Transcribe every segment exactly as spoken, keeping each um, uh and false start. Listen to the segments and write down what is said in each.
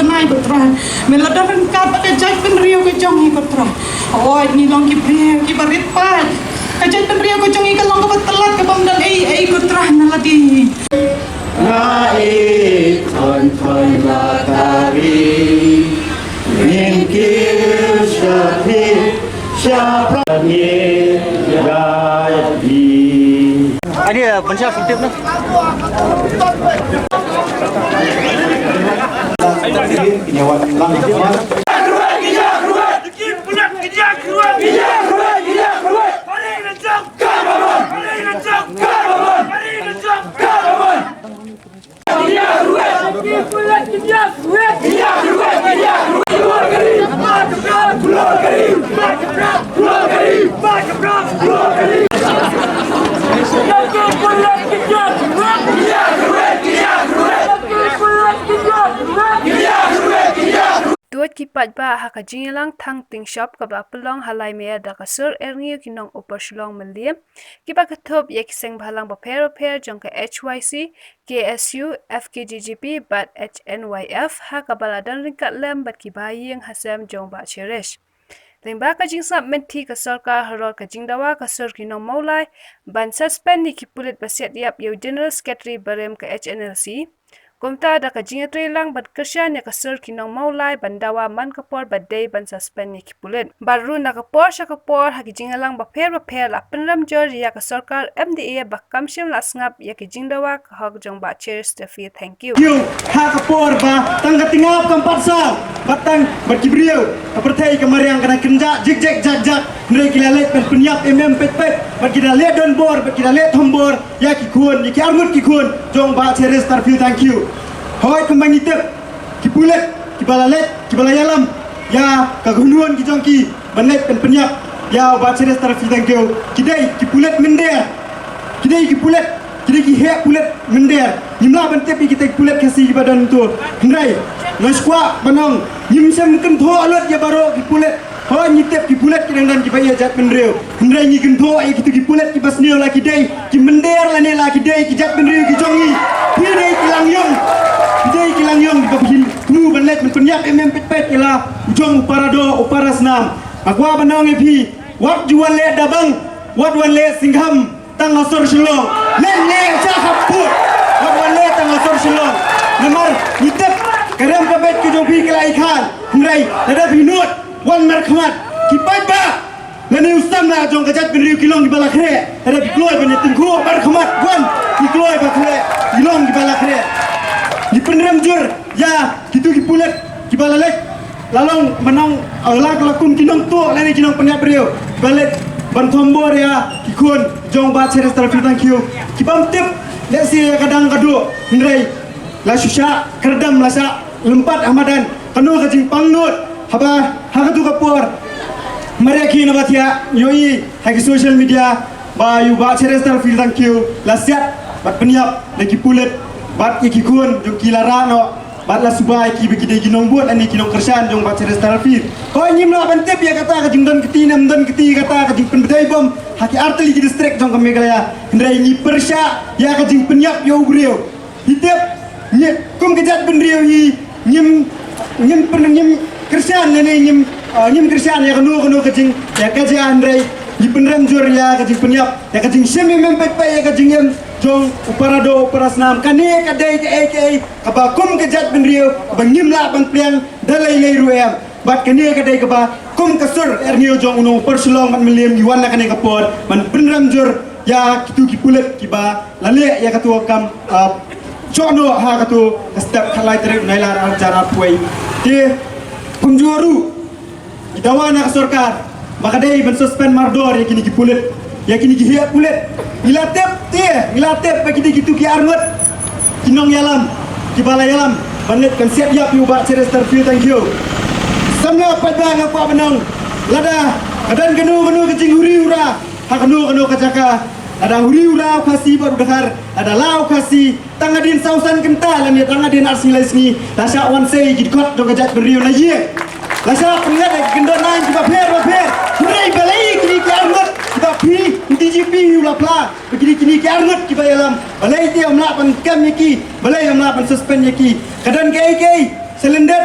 Nai ko Trai, me la don ryngkat bad ka jaitbynriew ka jong ngi ko Trai. Hooid ngi long ki briew kiba rit paid. Ka jaitbynriew ka jong ngi ka long kaba tlot kaba ym don ei ei ko Trai na lade. Nga i thon thon ba ka ri. Ning ki sha phi sha pra ni ga i. Ani ban sha sutip na. Tuid ki paidbah ha ka jingïalang thang tyngshop kaba la pynlong ha Laimea da ka sur Erngiu ki nong Upper Shillong Mylliem, kiba kynthup ïa ki seng bhalang bapher bapher jong ka H Y C, K S U, F K J G P bad H N Y F, ha kaba la don ryngkat lem bad ki ba ïing ha sem jong Bah Cherish. Lyngba ka jingsngap mynta ka sorkar halor ka jingdawa ka sur ki nong Mawlai ban suspend ïa ki pulit ba siat ïap ïa u General Secretary barim ka H N L C. Kumta da ka jingïatreilang ban kyrshan ïa ka sur ki nong Mawlai ban dawa man ka por ba dei ban suspend ïa ki pulit. Bad ruh na ka por sha ka por ha ki jingïalang bapher bapher la pynrem jur ïa ka sorkar M D A ba kam shym la sngap ïa ki jingdawa ka hok jong Bah Cheristerfield Thangkhiew. Ïa, ha ka por ba tang ka tnga kam pat saw, ba tang bad ki briew ka pyrthei ka mariang ka dang kynjah jik jik jak jak, hynrei ki la leit ban pynïap em em peit peit, bad ki la leh donbor, bad ki la leh thombor ïa ki khun, ïa ki arngut ki khun jong Bah Cheristerfield Thangkhiew. Hooid, kumba ngi tip, ki pulit kiba la leit, kiba la ïalam ïa ka kynhun ki jong ki ban leit ban pynïap ïa u Bah Cheristerfield Thangkhiew, ki dei ki pulit mynder. Ki dei ki pulit, ki dei ki heh pulit mynder. Ngim lah ban tip ïa kita ki pulit Khasi kiba don to. Hynrei nga sngewkwah ban ong, ngim shym kynthoh lut ïa baroh ki pulit. Hooid, ngi tip ki pulit ki dang don kiba ïeit jaitbynriew, hynrei ngi kynthoh ïa kito ki pulit kiba sniew la ki dei ki mynder lane la ki dei ki jaitbynriew ki jong ngi. Phi dei ki langïong, phi dei ki langïong kiba phi kynmaw ban leit ban pynïap em em peit peit ïa la u jong u para doh u para snam. Nga kwah ban ong ïa phi, wat ju wan leh Dabang, wat wan leh Singham tang ha sor Shillong. Leh leh sha khappud, wat wan leh tang ha sor Shillong. Namar ngi tip ka rem ka beit ka jong phi ka la i khan. Hynrei lada phi nud, wan markhmat. Ki paidbah, lane u samla jong ka jaitbynriew ki long kiba la khreh. Lada phi kloi ban ïa tyngkhuh markhmat, wan, ki kloi ba khreh, ki long kiba la khreh. Ngi pynrem jur ïa kito ki pulit kiba la leit, la long mynno, la, la kum ki nongtuh lane ki nongpynïap briew, ba leit ban thombor ïa ki khun jong Bah Cheristerfield Thangkhiew, ki bym tip lehse ïa ka dang ka duh, hynrei la shu shah kyrdem, la shah lympat ha madan. Kano ka jingpang nud haba ha katu ka por, mar ïa ki naba thiah ïohi ha ki social media ba ïa u Bah Cheristerfield Thangkhiew la siat bad pynïap da ki pulit, bad ïa ki khun jong ki la rah noh, bad la suba ïa ki ba ki dei ki nongbud lane ki nongkyrshan jong Bah Cheristerfield. Hooid, ngim lah ban tip ïa kata ka jingdon kti ne ym don kti, kata ka jingpynbtei bom ha ki artylli ki district jong ka Meghalaya. Hynrei ngi pyrshah ïa ka jingpynïap ïa u briew. Hi tip, ngi kum ka jaitbynriew hi ngim, ngim pyn, ngim kyrshan lane ngim, ah, ngim kyrshan ïa kano kano ka jing, ïa ka jia, hynrei ngi pynrem jur ïa ka jingpynïap, ïa ka jingshim em em peit peit, ïa ka jingim jong u para doh u para snam. Kane ka dei kaei kaei kaba kum ka jaitbynriew kaba ngim lah ban pliang da lei lei ruh em. Bad kane ka dei kaba kum ka sur Erngiu jong u nong Upper Shillong bad Mylliem ngi wan na kane ka por ban pynrem jur ïa kito ki pulit kiba la leh ïa katu ka kam, ah, shoh noh ha katu ka step khatlai tarik Nailar arhajar arphew. Te kumjuh ruh ngi dawa na ka sorkar ba ka dei ban suspend mardor ïa kine ki pulit, ïa kine ki heh pulit. Ngi la tip, te ngi la tip ba ki dei kito ki arngut ki nongïalam kiba la ïalam ban leit ban siat ïap ïa u Bah Cheristerfield Thangkhiew. Samla paidbah, nga kwah ban ong, lada ka don kano kano ka jinghuri hura ha kano kano ka jaka, lada huri hura u Khasi bad u Dkhar, lada la u Khasi tang hadien saw san kynta lane tang hadien ar sngi lai sngi, la shah wan sei ki dkhot jong ka jaitbynriew na ïing. La shah pynïap ïa ki kyndon aiñ kiba pher ba pher. Hynrei balei kine ki arngut kiba phi, D G P hi u la phla ba kine, kine ki arngut kiba ïalam, balei te ym lah ban kem ïa ki, balei ym lah ban suspend ïa ki? Ka don kaei kaei Sa lyndet,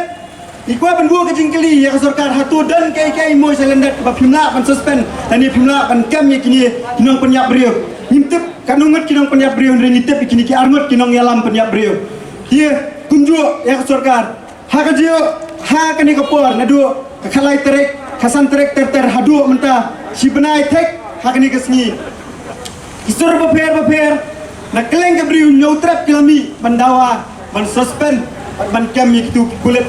ngi kwah ban buh ka jingkylli ïa ka sorkar, hato don kaei kaei mo sa lyndet ba phim lah ban suspend lane phim lah ban kem ïa kine ki nongpynïap briew. Ngim tip katno ngut ki nongpynïap briew, hynrei ngi tip ïa kine ki arngut ki nongïalam pynïap briew. Te kumjuh ïa ka sorkar, ha kajuh, ha kane ka por, naduh ka khatlai tarik, khatsan tarik ter ter haduh mynta, shi bnai thik ha kane ka sngi, ki sur bapher bapher na kylleng ka Bri u Hynñiewtrep ki la mih ban dawa ban suspend bad ban kem ïa kitu ki pulit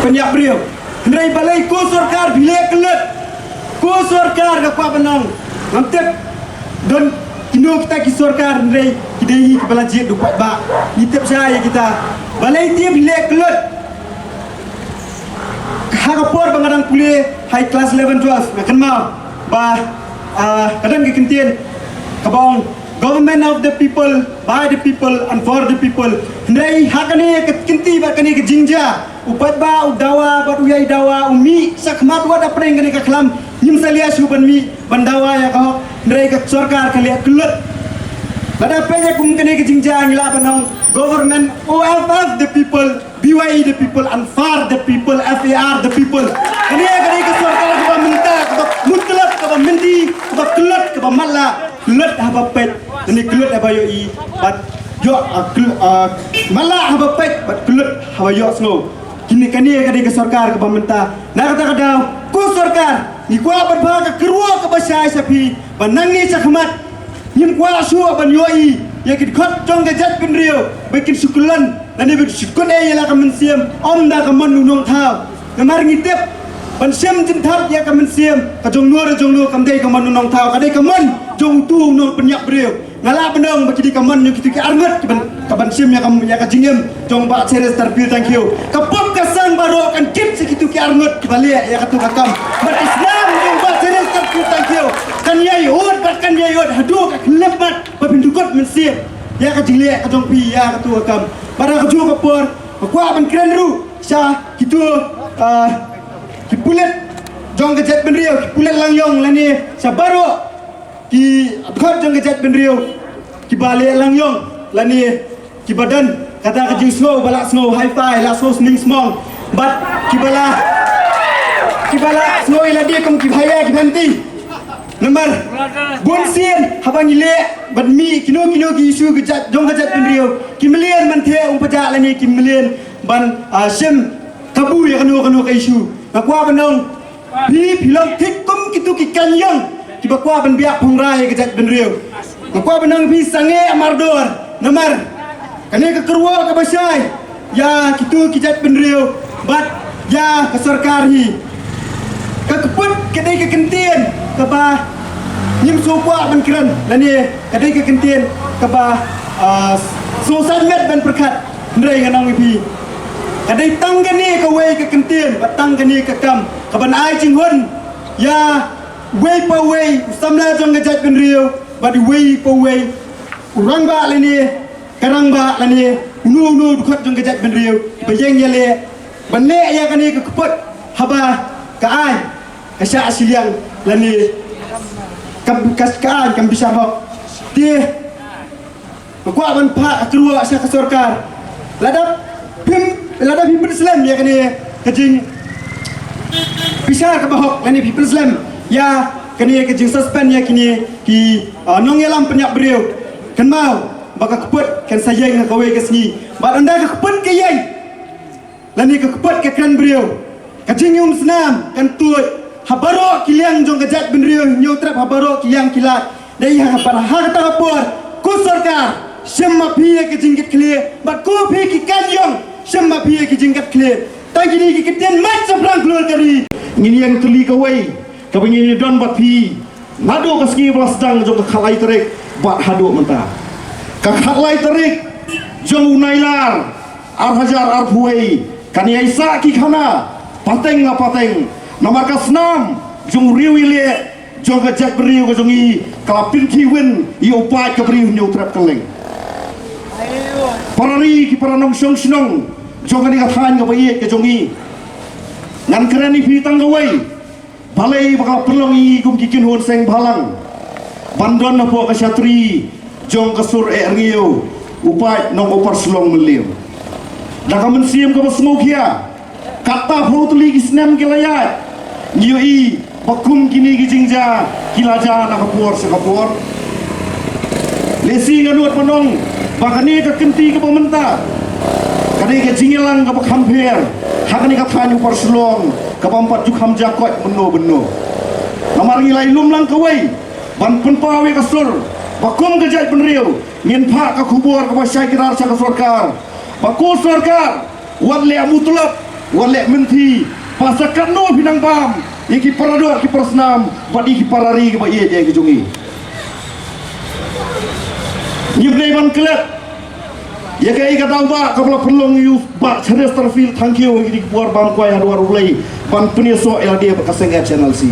pynïap briew. Hynrei balei ko sorkar phi leh kyllut? Ko sorkar, nga kwah ban ong, ngam tip don kino kita ki sorkar, hynrei ki dei hi kiba la jied da u paidbah. Ngi tip shai ïa kita. Balei te phi leh kyllut? Ha ka por ba nga dang pule ha i klas eleven twelve, nga kynmaw ba, ah, ka don ka kyntien kaba ong, "Government of the people, by the people and for the people." Hynrei ha kane ka kynti bad kane ka jingjia, u paidbah u dawa bad u ïai dawa, u mih shakhmat wat hapdeng kane ka khlam, ngim salia shuh ban mih ban dawa ïa ka hok, hynrei ka sorkar ka leh kyllut. Lada peit ïa kum kane ka jingjia ngi lah ban ong, "Government O F F the people, B Y E the people and for the people, F A R the people." Kane, kane ka sorkar kaba mynta, kaba mutlak, kaba myndi, kaba kyllut, kaba matlah, kyllut haba peit, kane kyllut haba ïohi, bad ïoh, ah, kyl-, ah, matlah haba peit, bad kyllut haba ïohsngew. Kine, kane, kane ka sorkar kaba mynta. Na kata ka daw, ko sorkar, ngi kwah ban phah ka kyrwoh kaba shai sha phi, ba nangne shakhmat ngim kwah shuh ban ïohi ïa ki dkhot jong ka jaitbynriew ba kin shu kyllon lane ba kin shu kut ei ïa la ka mynsiem, ym da ka mon u nongthaw. Namar ngi tip, ban shim jingthap ïa ka mynsiem ka jong no re jong no kam dei ka mon u nongthaw, ka dei ka mon jong utu u nongpynïap briew. Nga lah ban ong ba ki dei ka mon jong kitu ki arngut kiban, kaban shim ïa ka, ïa ka jingim jong Bah Cheristerfield Thangkhiew. Ka pop ka sang baroh kan kit sha kitu ki arngut kiba leh ïa katu ka kam. Bad ka snam jong Bah Cheristerfield Thangkhiew kan ïai ud bad kan ïai ud haduh ka khyllipmat ba phin dukut mynsiem ïa ka jingleh ka jong phi ïa katu ka kam. Bad ha kajuh ka por nga kwah ban kren ruh sha kitu, ah, ki pulit jong ka jaitbynriew, ki pulit Langïong lane sha baroh ki dkhot jong ka jaitbynriew kiba leh Langïong lane kiba don kata ka jingsngew ba lah sngew hi-fi, lah sngew sning smong, bad kiba lah, kiba lah sngew ïa lade kum ki bhaiya ki bhanti. Namar bun sien haba ngi leh bad mih kino kino ki issue ka jait, jong ka jaitbynriew, ki mlien ban theh umphajah lane ki mlien ban, ah, shim kabu ïa kano kano ka issue. Nga kwah ban ong, phi, phi long thik kum kitu ki kaiñ ïong kiba kwah ban biah phungra ïa ka jaitbynriew. Nga kwah ban ong phi sangeh mardor, namar kane ka kyrwoh kaba shai ïa kitu ki jaitbynriew bad ïa ka sorkar hi. Ka kput ka dei ka kyntien kaba ngim sngewkwah ban kren lane ka dei ka kyntien kaba, ah, sngewsat met ban pyrkhat. Hynrei ngan ong ïa phi, ka dei tang kane kawei ka kyntien bad tang kane ka kam kaban ai jinghun ïa uwei pa uwei u samla jong ka jaitbynriew bad uwei pa uwei u rangbah lane ka rangbah lane uno uno u dkhot jong ka jaitbynriew ba ïeng ïaleh ban leh ïa kane ka kput haba ka aiñ ka shah shiliang lane ka, ka, ka aiñ kam bishar hok. Te nga kwah ban phah ka kyrwoh sha ka sorkar. Lada phim, lada phim pynslem ïa kane ka jingbishar kaba hok lane phim pynslem ïa kane ka jingsuspend ïa kine ki, ah, nongïalam pynïap briew, kynmaw ba ka kput kan sa ïeng ha kawei ka sngi. Bad ynda ka kput ka ïeng lane ka kput ka kren briew, ka jingïumsnam kan tuid ha baroh ki liang jong ka jaitbynriew Hynñiewtrep, ha baroh ki liang ki lad. Dei ha ka, ha kata ka por, ko sorkar, shim ma phi ïa ka jingkitkhlieh, bad ko phi ki kaiñ ïong, shim ma phi ïa ka jingkitkhlieh. Tang kine ki kyntien mat shaphrang khlur ka ri. Ngin ïeng tylli kawei kaba ngin ïadon bad phi naduh ka sngi ba la sdang jong ka khatlai tarik bad haduh mynta. Ka khatlai tarik jong u Nailar ar hajar arphew wei kan ïai sah ki khana pateng la pateng, namar ka snam jong u riew ïaleh jong ka jaitbynriew ka jong ngi ka la pynkhih win ïa u paid ka Bri u Hynñiewtrep kylleng. Para ri, ki para nongshong shnong jong kane ka thaiñ kaba ïeit ka jong ngi, ngan kren ïa phi tang kawei. Balei ba ka la pynlong ïa ngi kum ki kynhun seng bhalang ban don hapoh ka shatri jong ka sur eh rngiew u paid Nongupar Shillong Mylliem? Da ka mynsiem kaba sngewkhia, katta phew tylli ki snem ki la ïaid, ngi ïohi ba kum kine ki jingjia ki la jia na ka por sha ka por. Lehse nga nud ban ong ba kane ka kynti kaba mynta ka dei ka jingïalang kaba kham pher ha kane ka thaiñ Upper Shillong, kaba ym pat ju kham jia koit mynno mynno. Namar ngi la ïalum lang kawei ban pynpaw ïa ka sur ba kum ka jaitbynriew ngin phah ka khubor kaba shai kdar sha ka sorkar, ba ko sorkar, wat leh mutlop, wat leh mynthi, ba sa katno phi nang bam ïa ki paradoh ki parasnam bad ïa ki parari kiba ïeit ïa ki jong ngi. Ngim dei ban klet ïa kaei ka daw ba kaba la pynlong ïa u Bah Cheres Tarfil. Thank you ïa ki por bam kwai ha duwar U Blei ban pynïasoh ïa lade bad ka seng H N L C.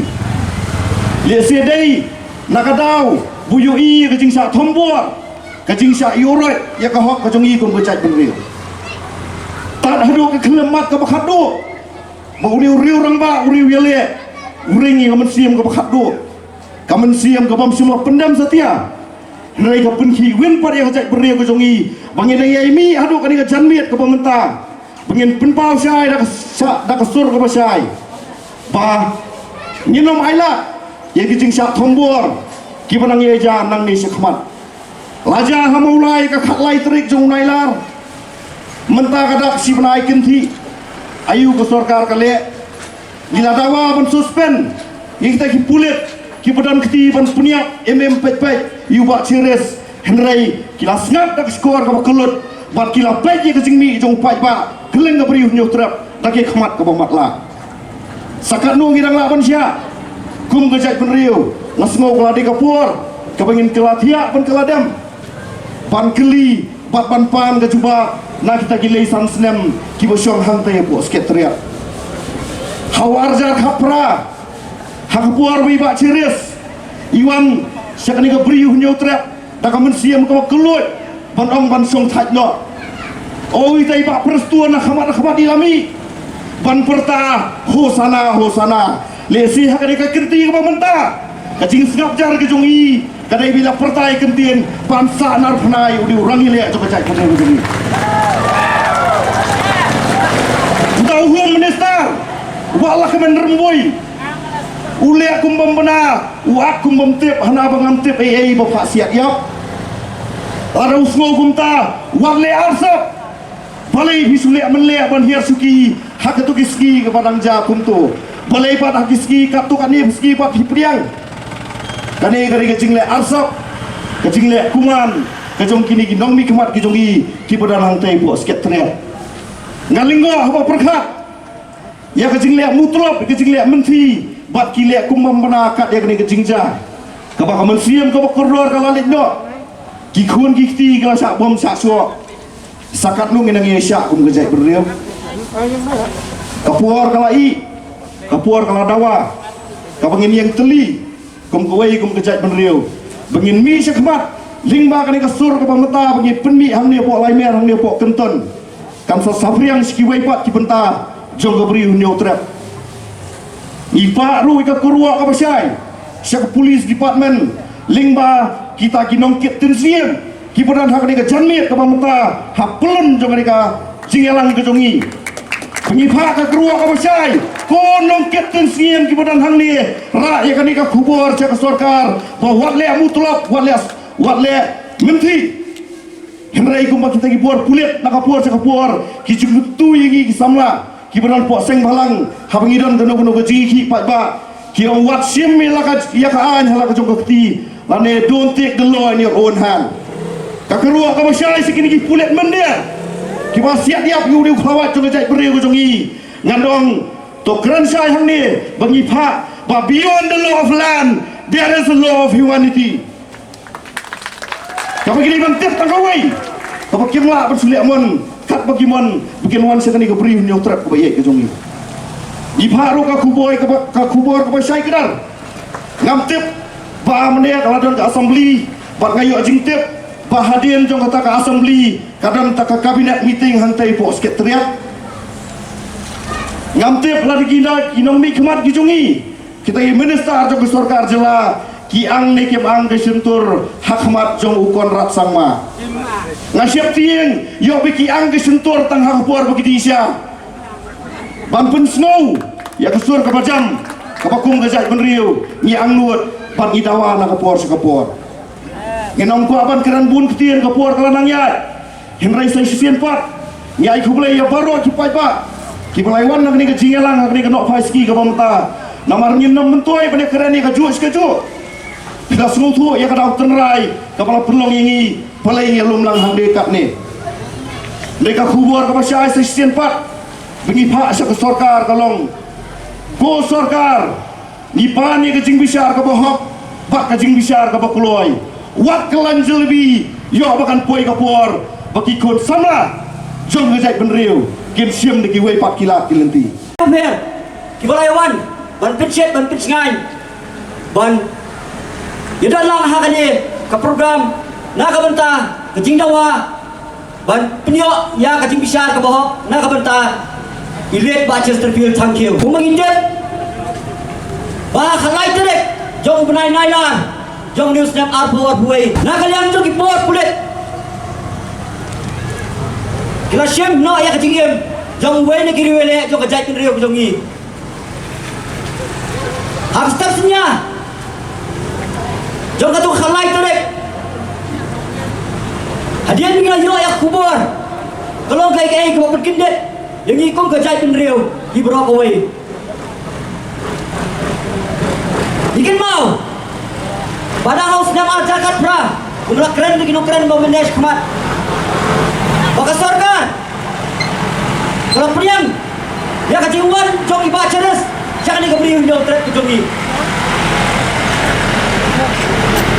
Lehse dei na ka daw ba u ïohi ïa ka jingshah thombor, ka jingshah ïuhroit ïa ka hok ka jong ngi kum ka jaitbynriew. Tad haduh ka khyllipmat kaba khatduh ba u riew rangbah, u riew ïaleh, u ring ïa ka mynsiem kaba khatduh, ka mynsiem kaba ym shym la pyndem satia. Hynrei ka pynkhih win pat ïa ka jaitbynriew ka jong ngi ba ngin ïai mih haduh kane ka janmiet kaba mynta ba ngin pynpaw shai da ka sa-, da ka sur kaba shai ba ngin ym ailad ïa ki jingshah thombor kiba nang ïai jia nangne shakhmat. La jia ha Mawlai ka khatlai tarik jong u Nailar. Mynta ka dap shi bnai kynthih. Aïu ka sorkar ka leh? Ngi la dawa ban suspend ïa kita ki pulit kiba don kti ban pynïap em em peit peit ïa u Bah Cheres. Hynrei ki la sngap da ka shkor kaba kyllut bad ki la peit ïa ka jingmih jong u paidbah kylleng ka Bri u Hynñiewtrep da ki khmat kaba matlah. Sa katno ngi dang lah ban shah? Kum ka jaitbynriew nga sngew ka la dei ka por kaba ngin kylla thiah ban kylla dem, ban kylli bad ban pan ka jubab na kita ki lei san snem kiba shong hangtei hapoh Secretariat. Ha u arhajar khatphra, ha ka por ba i Bah Cheres i wan sha kane ka Bri u Hynñiewtrep da ka mynsiem kaba kylluid ban ong ban shong thait noh. O, ita i Bah Prestone na khmat na khmat i la mih ban pyrta Hosana, Hosana. Lehse ha kane ka kynti kaba mynta ka jingsngap jar ka jong i ka dei ba i la pyrta ïa ka ktien ban sah nar pynai u dei u rangïaleh jong ka jaitbynriew ka jong i. Uta u Home Minister, u Bah Lahkmen Rymbui, u leh kum bym bna, u act kum bym tip, hana ba ngam tip ei ei ba phah siat ïap. Lada u sngew kumta, wat leh arsap. Balei phi shu leh mynleh ban hiar shuki ha kato ki sngi kaba dang jia kumto? Balei pat ha ki sngi katto katne ki sngi pat phi pdiang? Kane ka dei ka jingleh arsap, ka jingleh kuman ka jong kine ki nongmihkhmat ki jong i kiba don hangtei hapoh Secretariat. Nga lyngngoh haba pyrkhat ïa ka jingleh mutlop, ka jingleh mynthi bad ki leh kum bym bna kat ïa kane ka jingjia, kaba ka mynsiem kaba kordor ka la leit noh. Ki khun ki kti ki la shah bom shah shoh. Sa katno ngi nang ïa shah kum ka jaitbynriew? Ka por ka la ih, ka por ka la dawa kaba ngin ïeng tylli kum kawei kum ka jaitbynriew ba ngin mih shakhmat lyngba kane ka sur kaba mynta ba ngin pynmih hangne hapoh Laimer, hangne hapoh Kynton. Kan sa saphriang sha kiwei pat ki bynta jong ka Bri u Hynñiewtrep. Ngi phah ruh ïa ka kyrwoh kaba shai sha ka Police Department lyngba kita ki nongkit ktien sngiem kiba don ha kane ka janmiet kaba mynta ha pylon jong kane ka jingïalang ka jong ngi. Ngi phah ka kyrwoh kaba shai, ko nongkit ktien sngiem kiba don hangne, rah ïa kane ka khubor sha ka sorkar ba wat leh mutlop, wat leh, wat leh mynthi. Hynrei kumba kita ki bor pulit na ka por sha ka por ki ju kyntu ïa ngi ki samla kiba don hapoh seng bhalang, haba ngi don kano kano ka jingïakhih paidbah, ki ong wat shim ïa la ka, ïa ka aiñ ha la ka jong ka kti, lane don't take the law in your own hand. Ka kyrwoh kaba shai sha kine ki pulit mynta kiba siat ïap ïa u dei u khlawait jong ka jaitbynriew ka jong ngi. Ngan ong to kren shai hangne ba ngi phah ba beyond the law of land there is a law of humanity. Kaba ki dei ban tip tang kawei, kaba kim lah ban shu leh mon katba ki mon ba kin wan sha kane ka Bri u Hynñiewtrep kaba ïeit ka jong ngi. Ngi phah ruh ka khubor kaba, ka khubor kaba shai kdar. Ngam tip ba mynne ka la don ka assembly bad nga ïoh jingtip ba hadien jong kata ka assembly ka don ta ka cabinet meeting hangtei hapoh Secretariat. Ngam tip lada ki nongmihkhmat ki jong ngi, kita ki minister jong ka sorkar jylla, Ki ang ne kim ang ka shyntur ha khmat jong u Conrad Sangma. Nga sheptieng ïoh ba ki ang ka shyntur tang ha ka por ba ki dih sha. Ban pynsngew ïa ka sur kaba jam kaba kum ka jaitbynriew ngi angnud bad ngi dawa na ka por sha ka por. Ngin ym kwah ban kren bun ktien, ka por ka la nang ïaid. Hynrei sa shisien pat ngi ai khublei ïa baroh ki paidbah kiba la wan na kane ka jingïalang, na kane ka Nohphai Ski kaba mynta. Namar ngin ym myntoi ban ïakren ïa kajuh shi kajuh. Phi la sngewthuh ïa ka daw tynrai kaba la pynlong ïa ngi, balei ngi lum lang hangne katne. Dei ka khubor kaba shai sa shisien pat ba ngi phah sha ka sorkar ka long, ko sorkar, ngi pan ïa ka jingbishar kaba hok bad ka jingbishar kaba kloi. Wat kylla jylliew, ïoh ba kan poi ka por ba ki khun samla jong ka jaitbynriew kin shim da kiwei pat ki lad ki lynti. Pher kiba la ïa wan ban pynshet ban pynsngew ban ïadon lang ha kane ka program na ka bynta ka jingdawa ban pynïoh ïa ka jingbishar kaba hok na ka bynta i late Bah Chesterfield Thangkhiew. Kumba ngi tip ba ha ka lai tarik jong u bnai Nailar jong u snem arphew arphew wei, na ka liang jong ki bor pulit ki la shim noh ïa ka jingim jong uwei na ki riewleh jong ka jaitbynriew ka jong ngi. Ha ka step synñia jong katu ka lai tarik, hadien ba ngi la ïoh ïa ka khubor, ka long kaei kaei kaba pynkyndit ïa ngi kum ka jaitbynriew hi baroh kawei. Ngi kynmaw ba na ha u snem ar hajar khatphra, kumba la kren da ki nongkren ba mynne shakhmat, ba ka sorkar ka la pdiang ïa ka jingwan jong i Bah Cheris sha kane ka Bri u Hynñiewtrep ka jong ngi.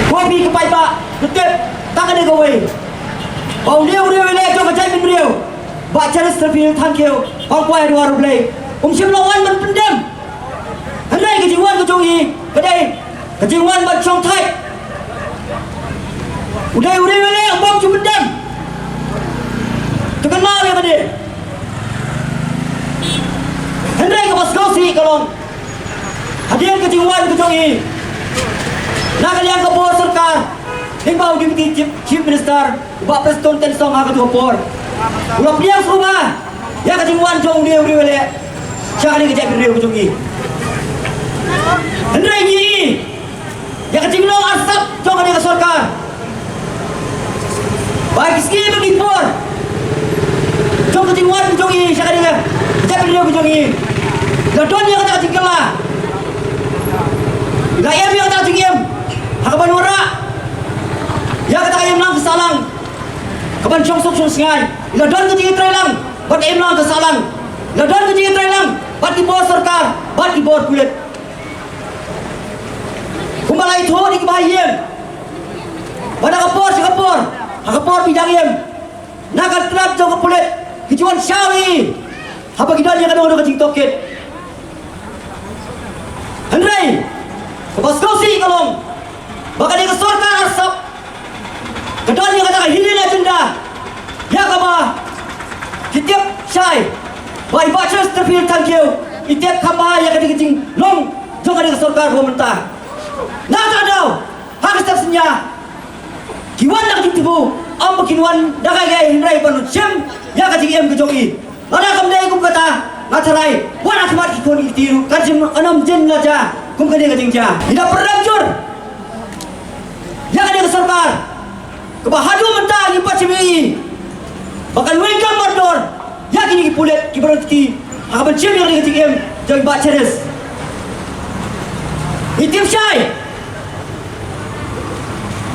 Ko phi ki paidbah, phi tip tang kane kawei, ba une u riewleh jong ka jaitbynriew, Bah Chesterfield Thangkhiew, ba u kwai ha duwar U Blei, um shym la wan ban pyndem. Hynrei ka jingwan ka jong i ka dei ka jingwan ban shong thait. U dei u riewleh, um bym ju pyndem. To kynmaw ïa kane. Hynrei kaba sngewsih ka long, hadien ka jingwan ka jong i na ka liang ka bor sorkar, lyngba u Deputy Chief, Chief Minister, u Bah Prestone Tynsong, ha katu ka por u la pdiang sngewbha ïa ka jingwan jong une u riewleh sha kane ka jaitbynriew ka jong ngi. Hynrei ngi ïa ka jinglong arsap jong kane ka sorkar, ba ki sngi bad ki por jong ka jingwan ka jong ngi sha kane ka jaitbynriew ka jong ngi, la don ïa kata ka jingkylla, la im ïa kata ka jingim ha kaban wanrah ïa kata ka imlang ka sahlang kaban shong suk shong sngi. La don ka jingïatreilang bad ka imlang ka sahlang. La don ka jingïatreilang bad ki bor sorkar bad ki bor pulit. Kumba la ïathuh da ki bahaïing, ba na ka por sha ka por, ha ka por ba i dang im, na ka tnat jong ka pulit ki ju wan shaw ïa i haba ki don ïa kano kano ka jingtohkit. Hynrei kaba sngewsih ka long ba kane ka sorkar arsap ka don ïa kata ka hidden agenda, ïa kaba ki tip shai ba i Bah Chesterfield Thangkhiew i tip kham bha ïa kata ka jinglong jong kane ka sorkar ba mynta. Na kata ka daw, ha ka step synñia, ki wan da ka jingthmu, ym ba kin wan da kai kai, hynrei ban shim ïa ka jingim ka jong i. Lada kam dei kum kata, nga tharai wat ha khmat ki khun ki kti ruh kan shym, kan ym jin la jia kum kane ka jingjia. Ngi da pyrshang jur ïa kane ka sorkar kaba haduh mynta ngi pat shim ïa i ba kan weng kam mardor ïa kine ki pulit kiba rangkti ha kaban shim ïa kane ka jingim jong i Bah Cheris. Ngi tip shai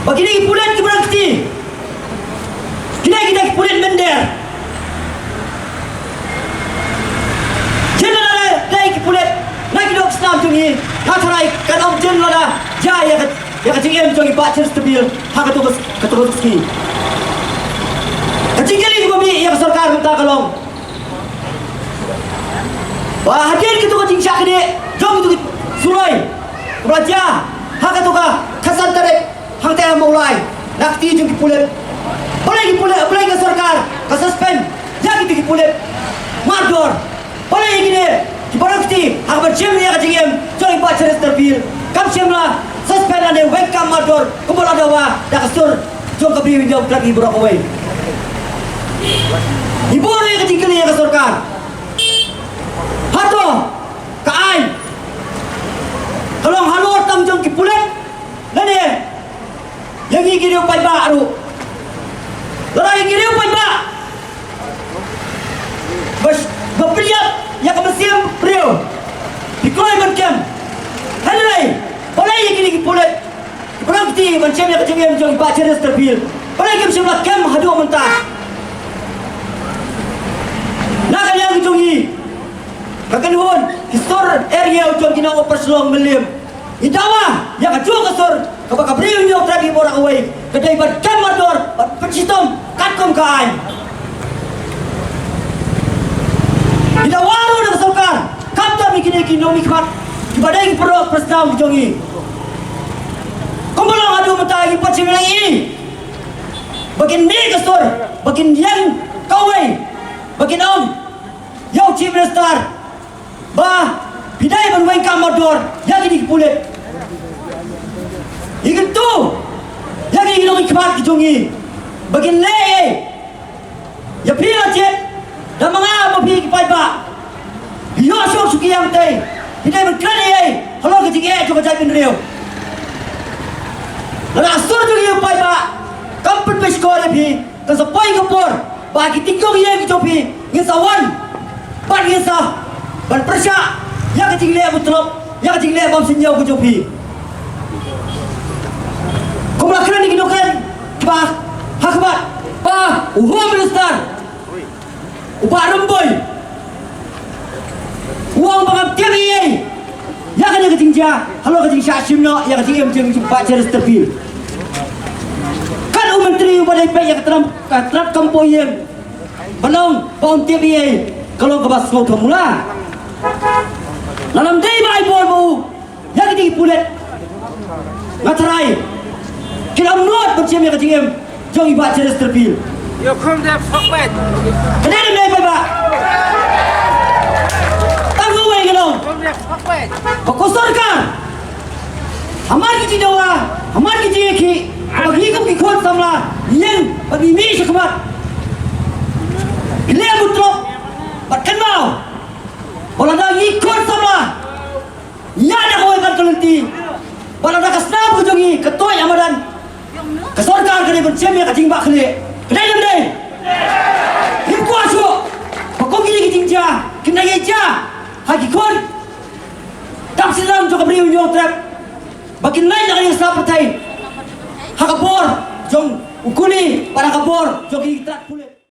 ba kine ki pulit kiba rangkti, kine kita ki pulit mynder. Jin lada dei ki pulit na ki doh ki snam jong ngi, nga tharai kan ym jin lada jia ïa ka, ïa ka jingim jong i Bah Chesterfield ha kato ka, kato ka sngi. Ka jingkylli kaba mih ïa ka sorkar mynta ka long ba hadien kato ka jingshah knieh jong kato ka suroi kaba la jia ha kato ka khatsan tarik hangta ha Mawlai na ka kti jong ki pulit, balei ki pulit, balei ka sorkar ka suspend ïa kito ki pulit mardor? Balei ïa kine kiba rangkti ha kaban shim ïa ka jingim jong i Bah Chesterfield kam shym la Suspend lane weng kam mardor kumba la dawa da ka sur jong ka Bri u Hynñiewtrep hi baroh kawei. Ngi buh ïa ka jingkylli ïa ka sorkar. Hato ka aiñ ka long halor tam jong ki pulit lane ïa ngi ki riew paidbah ruh? Lada ïa ngi riew paidbah ba, ba pynïap ïa ka mynsiem briew, phi kloi ban kem. Hynrei balei ïa kine ki pulit kiba nang kti ban shem ïa ka jingim jong i Bah Cheristerfield, balei kim shym la kem haduh mynta? Na ka liang jong ngi, ka kynhun ki sur area jong ki nong Upper Shillong Mylliem, ngi dawa ïa kajuh ka sur kaba ka Bri u Hynñiewtrep hi baroh kawei ka dei ban kem mardor, ban pynshitom katkum ka aiñ. Ngi dawa ruh na ka sorkar, khamtam ïa kine ki nongmihkhmat kiba dei ki paralok parasnam ki jong ngi. Kumba long haduh mynta, ngi pat shu ïohi ba kin mih ka sur, ba kin ïeng kawei, ba kin ong ïa u Chief Minister ba phi dei ban weng kam mardor ïa kine ki pulit. Ngi kyntu ïa kine ki nongmihkhmat ki jong ngi ba kin leh ei ïa phi la jied, da ma nga ma phi ki paidbah. Ïoh shuh shuh ki ïam tei, phi dei ban kren ei ei halor ka jingeh jong ka jaitbynriew. Lada ka sur jong ngi u paidbah kam pynpeit shkor ïa phi, kan sa poi ka por ba ki tyngkong ïing ki jong phi ngin sa wan bad ngin sa ban pyrshah ïa ka jingleh butlop, ïa ka jingleh bym sngewthuh ka jong phi. Kumba la kren ïa ki nongkren kiba ha khmat, ba u Home Minister u Bah Rymbui u ong ba ngam tip ei ei ïa kane ka jingjia halor ka jingshah shim noh ïa ka jingim jong u Bah Cheristerfield. Kat u Myntri uba dei peit ïa ka tnat, ka tnat kam poi ïing, ban ong ba um tip ei ei ka long kaba sngewthuh mula. Lada ym dei ba ai bor ba u ïa kine ki pulit, nga tharai kin ym nud ban shem ïa ka jingim jong i Bah Cheristerfield. Ïa khum dep sok peit. Ka dei ne em dei, paidbah? Tang kawei ka long, khum dep sok peit, ba ko sorkar, hamar ki jingdawa, hamar ki jingïakhih, ba ngi kum ki khun samla ngi ïeng bad ngi mih sha khmat, ngi leh butlop bad kynmaw ba lada ngi khun samla ïa da kawei pat ka lynti, ba lada ka snam ka jong ngi ka tuid ha madan, ka sorkar ka dei ban shem ïa ka jingbah khlieh. Ka dei ne em dei? Ngim kwah shuh ba kum kine ki jingjia kin nang ïa jia ha ki khun dap syrang jong ka Bri u Hynñiewtrep, ba kin leit na ka ïing sla pyrthei ha ka bor jong u kuli bad ha ka bor jong ki tnat pulit.